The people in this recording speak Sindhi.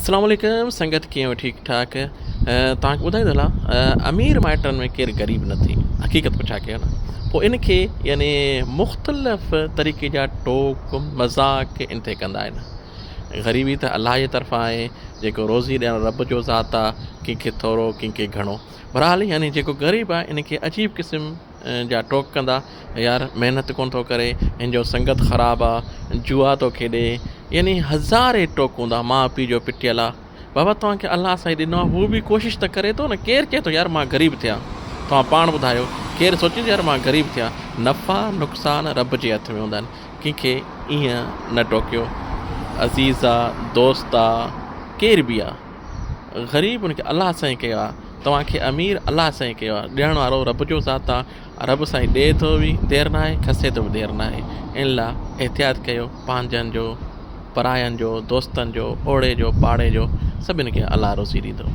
اسلام عليڪم سنگت ڪيئن آهيو ٺيڪ ٺاڪ توهان کي ٻڌائيندو هلان امير مائٽن ۾ ڪير غريب نه ٿئي حقيقت پڇا ڪيو نه پوء ان کي يعني مختلف طريقي جا ٽوڪ مذاق ان تي ڪندا آهن غريبي ته الله جي طرفان آهي جيڪو روزي ڏيڻ رب جو ذات آهي ڪنهن کي ٿورو ڪنهن کي گهڻو بهرحال يعني جيڪو غريب آهي ان کي عجيب قسم جا ٽوڪ ڪندا يار محنت ڪونه ٿو ڪري هن جو سنگت خراب آ جوا ٿو کيڏي يعني هزارين ٽوڪ هوندا ماء پيء جو پٽيل آ بابا توهان کي الله سائين ڏنو آ هو به ڪوشش ته ڪري ٿو نه ڪير چئي ٿو يار مان غريب ٿيان توهان پاڻ ٻڌايو ڪير سوچيندو يار مان غريب ٿيان نفع نقصان رب جي هٿ ۾ هوندا آهن ڪنهن کي ائين نه ٽوڪيو عزيز آ دوست آ ڪير به آ غريب ان کي الله سائين ڪيو آ توهان کي امير الله سائين ڪيو آ ڏيڻ وارو رب جو ذات آ رب سائين ڏي ٿو به دير ناهي کسي ٿو به دير ناهي ان لا احتياط ڪيو پنهنجن جو پراين جو دوستن جو اوڙي جو پاڙي جو سڀن کي الله روزي ڏيندو.